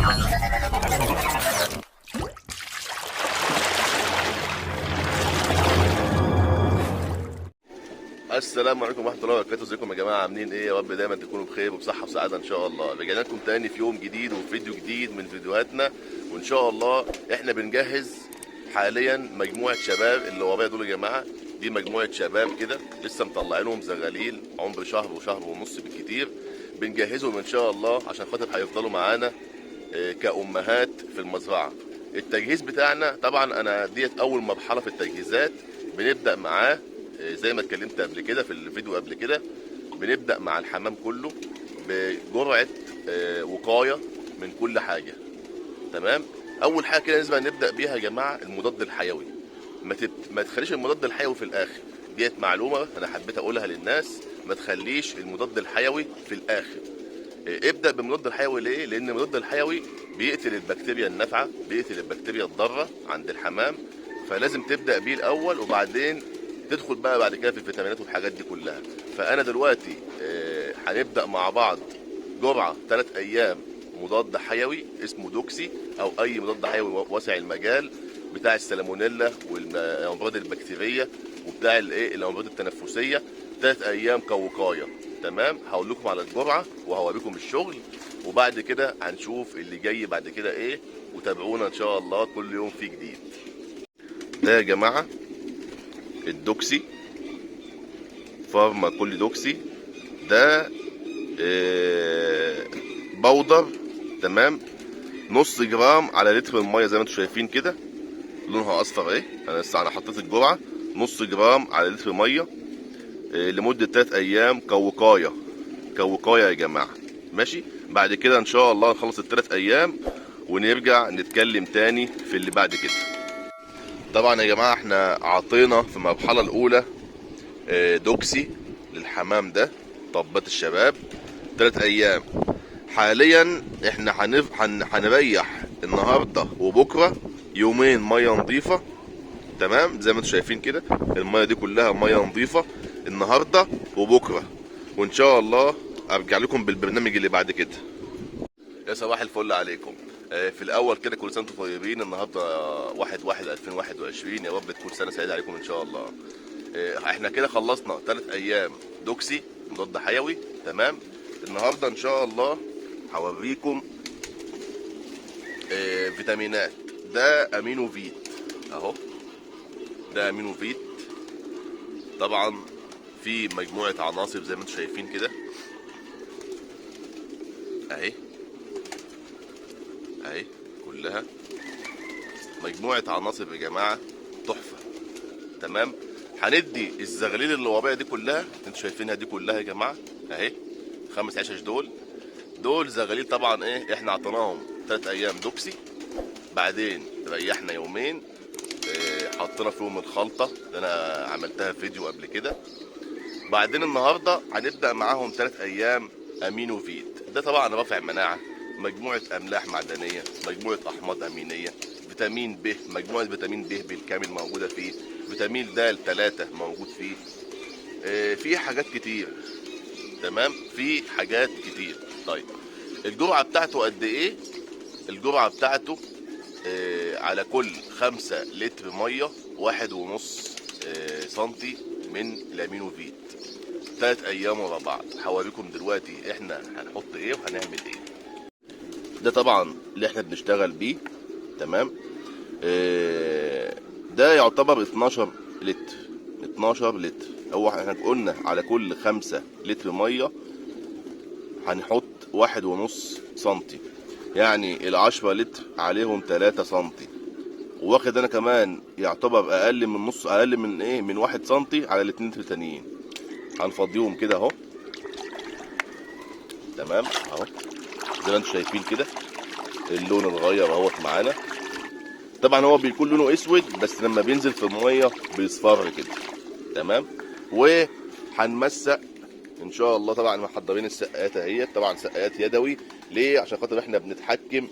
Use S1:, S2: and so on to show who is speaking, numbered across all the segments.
S1: السلام عليكم ورحمة الله وبركاته. ازيكم يا جماعة، عاملين ايه؟ يا رب دايما تكونوا بخير وبصحه وسعادة ان شاء الله. رجعنا لكم تاني في يوم جديد وفيديو جديد من فيديوهاتنا، وان شاء الله احنا بنجهز حاليا مجموعة شباب اللي ورايا دول يا جماعة. دي مجموعة شباب كده لسه مطلعينهم زغاليل، عمر شهر وشهر ونص بالكتير. بنجهزهم ان شاء الله عشان خاطر هيفضلوا معانا كأمهات في المزرعة. التجهيز بتاعنا طبعا انا ديت اول مرحلة في التجهيزات بنبدأ معاه، زي ما اتكلمت قبل كده في الفيديو قبل كده، بنبدأ مع الحمام كله بجرعة وقاية من كل حاجة. تمام. اول حاجة كده لازم نبدأ بيها يا جماعة المضاد الحيوي. ما تخليش المضاد الحيوي في الاخر، ديت معلومة انا حبيت اقولها للناس، ما تخليش المضاد الحيوي في الاخر. ابدأ بالمضاد الحيوي. ليه؟ لأن المضاد الحيوي بيقتل البكتيريا النافعة، بيقتل البكتيريا الضارة عند الحمام، فلازم تبدأ بيه الأول وبعدين تدخل بقى بعد كده في الفيتامينات والحاجات دي كلها. فأنا دلوقتي هنبدأ مع بعض جرعة 3 أيام مضاد حيوي اسمه دوكسي أو أي مضاد حيوي واسع المجال بتاع السالمونيلا والأمراض البكتيرية وبتاع الأمراض التنفسية، 3 أيام كوقاية. تمام. هقول لكم على الجرعة وهوريكم الشغل، وبعد كده هنشوف اللي جاي بعد كده ايه، وتابعونا ان شاء الله كل يوم في جديد. ده يا جماعة الدوكسي، فارما كل دوكسي ده powder. تمام. نص جرام على لتر المية زي ما انتم شايفين كده، لونها اصفر اهي. انا لسه حطيت الجرعة نص جرام على لتر مية لمدة 3 أيام كوقاية، كوقاية يا جماعة. ماشي. بعد كده إن شاء الله نخلص ال3 أيام ونرجع نتكلم تاني في اللي بعد كده. طبعا يا جماعة احنا عطينا في المرحلة الأولى دوكسي للحمام ده طبات الشباب 3 أيام. حاليا احنا هنريح النهاردة وبكرة يومين مية نظيفة. تمام. زي ما انتم شايفين كده المية دي كلها مية نظيفة النهارده وبكره، وان شاء الله ارجع لكم بالبرنامج اللي بعد كده. يا صباح الفل عليكم. في الاول كده كل سنة وانتم طيبين. النهارده 1/1/2021، يا رب تكون سنة سعيدة عليكم ان شاء الله. احنا كده خلصنا 3 ايام دوكسي مضاد حيوي. تمام. النهارده ان شاء الله هوريكم فيتامينات. ده امينو فيت اهو، ده امينو فيت. طبعا في مجموعة عناصر زي ما انتم شايفين كده اهي، اهي كلها مجموعة عناصر يا جماعة تحفة. تمام. هندي الزغاليل اللي ورايا دي كلها انتم شايفينها دي كلها يا جماعة اهي، 5 عشش دول زغاليل. طبعا ايه احنا عطيناهم 3 ايام دوكسي، بعدين ريحنا يومين، حطينا فيهم الخلطة اللي انا عملتها في فيديو قبل كده. بعدين النهارده هنبدأ معاهم 3 ايام امينو فيت. ده طبعا رافع مناعة، مجموعة املاح معدنية، مجموعة احماض امينية، فيتامين ب، مجموعة فيتامين ب بالكامل موجودة فيه، فيتامين د 3 موجود فيه، في حاجات كتير. تمام. في حاجات كتير. طيب الجرعة بتاعته قد ايه؟ الجرعة بتاعته على كل 5 لتر مية 1.5 سنتي من الامينو فيت، 3 ايام ورا بعض. هوريكم دلوقتي احنا هنحط ايه وهنعمل ايه. ده طبعا اللي احنا بنشتغل بيه. تمام. ده يعتبر 12 لتر، 12 لتر. هو احنا قلنا على كل 5 لتر مية هنحط 1.5 سنتي، يعني 10 لتر عليهم 3 سنتي. واخد انا كمان يعتبر اقل من نص، اقل من ايه، من 1 سنتي على الاتنين لتر تانيين. هنفضيهم كده اهو. تمام اهو زي ما انتم شايفين كده اللون اتغير اهوت معانا. طبعا هو بيكون لونه اسود بس لما بينزل في المية بيصفر كده. تمام. وهنمسق ان شاء الله. طبعا محضرين السقايات اهيت، طبعا سقايات يدوي. ليه؟ عشان خاطر احنا بنتحكم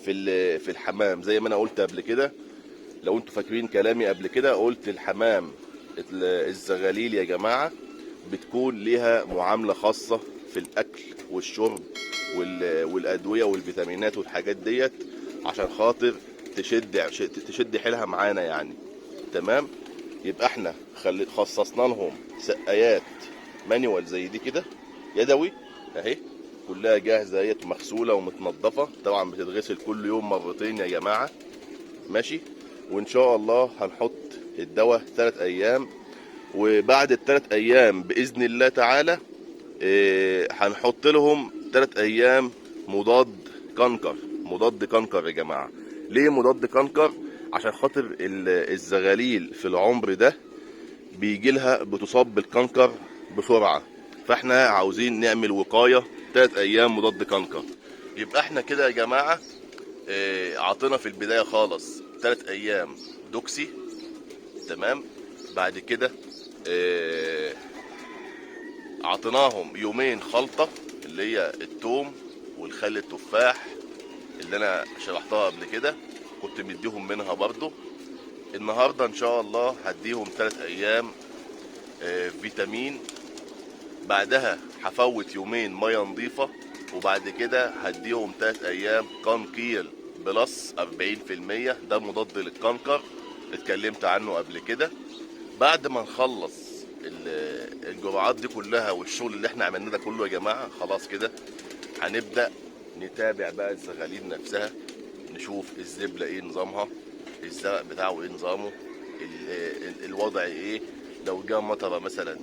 S1: في الحمام زي ما انا قلت قبل كده. لو انتوا فاكرين كلامي قبل كده قلت الحمام الزغاليل يا جماعة بتكون ليها معاملة خاصة في الاكل والشرب والادوية والفيتامينات والحاجات ديت، عشان خاطر تشد حيلها معانا يعني. تمام. يبقى احنا خصصنا لهم سقايات manual زي دي كده يدوي اهي، كلها جاهزة اهيت، مغسوله ومتنضفه، طبعا بتتغسل كل يوم مرتين يا جماعة. ماشي. وان شاء الله هنحط الدواء 3 ايام، وبعد ال3 ايام باذن الله تعالى هنحط لهم 3 ايام مضاد كنكر. مضاد كنكر يا جماعة. ليه مضاد كنكر؟ عشان خاطر الزغاليل في العمر ده بيجي لها بتصاب بالكنكر بسرعة، فاحنا عاوزين نعمل وقاية 3 ايام مضاد كنكر. يبقى احنا كده يا جماعة عطينا في البداية خالص 3 ايام دوكسي. تمام. بعد كده عطيناهم يومين خلطه اللي هي التوم والخل التفاح اللي انا شرحتها قبل كده، كنت مديهم منها برضو. النهارده ان شاء الله هديهم 3 ايام فيتامين، بعدها هفوت يومين مية نظيفة، وبعد كده هديهم 3 ايام كانكير plus 40%، ده مضاد للكنكر اتكلمت عنه قبل كده. بعد ما نخلص الجرعات دي كلها والشغل اللي احنا عملناه ده كله يا جماعة، خلاص كده هنبدا نتابع بقى الزغاليل نفسها، نشوف الزبله ايه نظامها، الزرق بتاعه ايه نظامه، الوضع ايه، لو جه مطره مثلا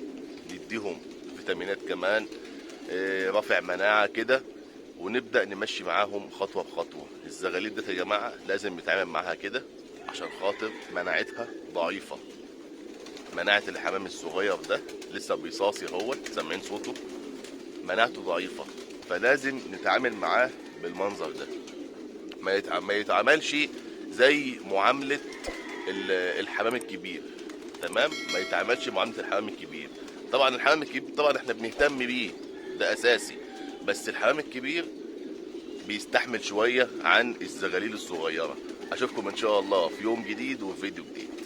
S1: نديهم فيتامينات كمان، رافع مناعة كده، ونبدا نمشي معاهم خطوة بخطوة. الزغاليل ده يا جماعة لازم نتعامل معاها كده عشان خاطر مناعتها ضعيفة. مناعة الحمام الصغير ده لسه بيصاصي اهوت، سامعين صوته، مناعته ضعيفة، فلازم نتعامل معاه بالمنظر ده. ما يتعاملش زي معاملة الحمام الكبير. تمام. ما يتعاملش معاملة الحمام الكبير. طبعا الحمام الكبير طبعا احنا بنهتم بيه ده اساسي، بس الحمام الكبير بيستحمل شوية عن الزغاليل الصغيرة. اشوفكم ان شاء الله في يوم جديد وفيديو جديد.